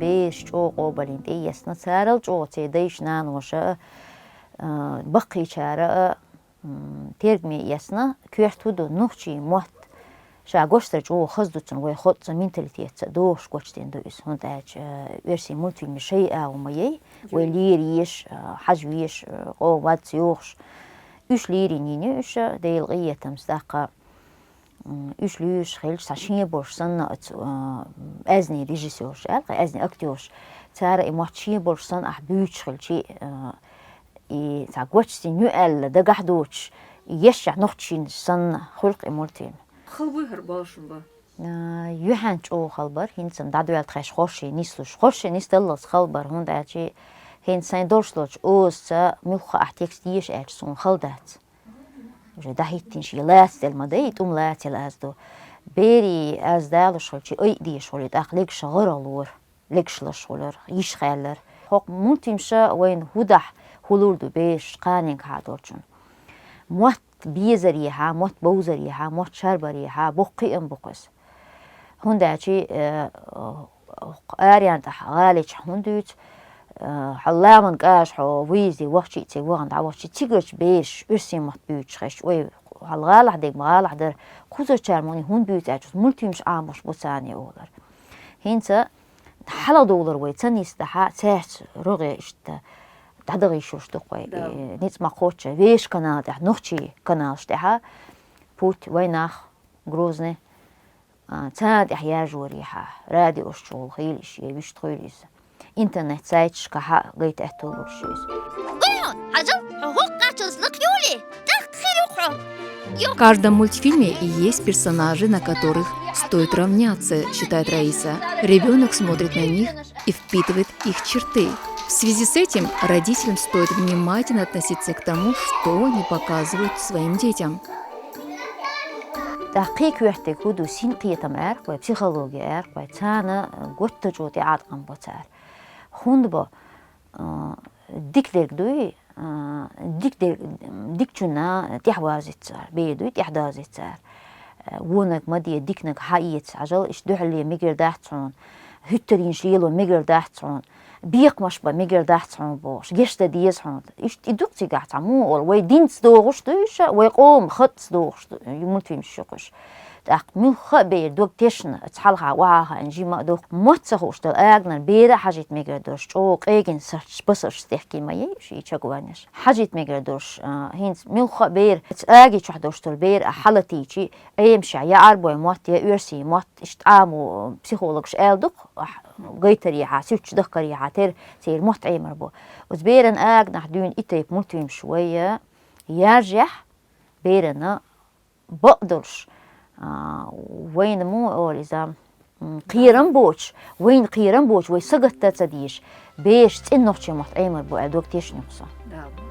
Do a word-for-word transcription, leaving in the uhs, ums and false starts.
Бераш чӀогӀа къобалйина тӀеэцна, царал чӀогӀа церан дайша-наноша а, баккхийчара а, тергаме эцна, коьрта хӀу ду нохчийн мотт. Ша гочдар чӀогӀа хаза ду цунна, вай хоццаца, менталитетаца догӀуш гочдина ду иза. ХӀунда аьлча оьрсийн мультфильмаш шай агӀо ма яй, вай лера езаш, хьажа везаш, къоман вац йохуш. Уьш лерина йина уьш, Делан къинхетамца тӀаккха. Уьш луьйш хилча, цхьа шен болуш санна оцу аьзнийн режиссёрша аьлла, аьзнийн актёрша, цара и мотт шен болуш санна ахь буьйцуш хилча, и цхьа гочдина ю аьлла дагахь доцуш, и ешшехь нохчийн санна хуьлу-кх и мультфильм. Хала буй хӀара бохуш ма бу? Юьхьанца чӀогӀа хала бара, хӀинца-м дӀадоьлла тхаьш хорша нислуш. Хорша нисдаллалц хала бара, хӀунда аьлча хӀинца сайн долуш долчу озаца муьлхха ахь текст еша аьлча суна хала дац. Уже дӀахӀиттина шен лаца делла ма дай, и тӀум лаца елла аз ду. Берийн аз далуш хилча, айа дезаш хуьлу, тӀаккха легаш гӀаргӀа лора, легаш лаш хуьлура, йиш хаьллара. ХӀокху мультфильмаша вайна хӀу дахь, хӀу лур ду бераш кханенга хьадолчунна. Мотт безарехьа, мотт бовзарехьа, мотт шарбарехьа, боккха кхиам бу-кх иза. ХӀунда аьлча, э, аренна тӀехь гӀали чохь хӀунда дуьйцу, э, хьо ламанан кӀажа хьо выезде вахча а ца вахана дӀавахча, цигарчу бераш оьрсийн мотт буьйцуш хезча, ой, хьо гӀалахь дерг ма гӀалахь дара, кхузарчара муьлхха хӀунда буьйцу аьлча, мультфильмаш Ӏамош бу царна олура. ХӀинца хьалха долура вай ца нисдахь, цаьрца рогӀе иштта дӀадаха йиш йолуш ду-кх вай. Да. Э, ницкъ ма кхоччу, вешан канал тӀехь, нохчийн каналш тӀехь, Путь, Вайнах, Грозный, а, царна тӀехь яржорехьа, радиош чухула хуьлу иза, я вуьшта хуьлу иза. Интернет-сайташкахь а гайта аьтто луш ю иза. Гой хьо, хьажал, хьо хӀокху кхачалц лакха юлий? ТӀаккха хир ю хьо. В каждом мультфильме есть персонажи, на которых стоит равняться, считает Раиса. Ребёнок смотрит на них и впитывает их черты. В связи с этим родителям стоит внимательно относиться к тому, что они показывают своим детям. ТӀаккха кхин коьртаниг хӀу ду, синкхетам аьлла-кх вай, психологи аьлла-кх вай, царна гуттар а чӀогӀа тӀеӀаткъам бо цара. ХӀунда бо, а, дика дерг дуй, а, дика дерг, дикачунна тӀаьхьавазийта цара, бер дуй, тӀаьхьадазийта цара. Вониг ма де, диканиг хьаэца, хьажал, иштта дуьхьал ле мегар дац хьуна, хӀуьттаренаш лело мегар дац хьуна, бекхамаш бан мегар дац хьуна бохуш, гечдан деза хьуна. Иштта и ду-кх цигахь цхьа муха олу, вай динца догӀуш ду уьш, вай къоман хатаца догӀуш ду, и мультфильмаш ю-кх уьш. ТӀаккха муьлхха а бер дог тешна, оцу хьалха охьа а хаийна жима а ду-кх. Мотт ца хууш долу аганара бер а хьажийта мегар долуш, чӀогӀа къегина сарташ, басарш дехкий ма яй уьш, и чагонаш. Хьажийта мегар долуш, а, хӀинца муьлхха а бер, оцу аги чохь долуш долу бер а хьалатийча, Ӏемашехь я Ӏарбойн мотт, я оьрсийн мотт, иштта Ӏамо, психологаш аьлла ду-кх, ахь гайтарехьа, суьрташ дахкарехьа, тера церан мотт Ӏемар бу. Оцу беран аганахь дуьйна и тайпа мультфильмаш вай, а, яржехь, берана бакъдолуш, а, вайна муха олу иза, м, кхерам боцуш, вайна кхерам боцуш, вай сагатдан ца дезаш, бераш цӀена нохчийн мотт Ӏемар бу аьлла дог тешна ю-кх сан. Да.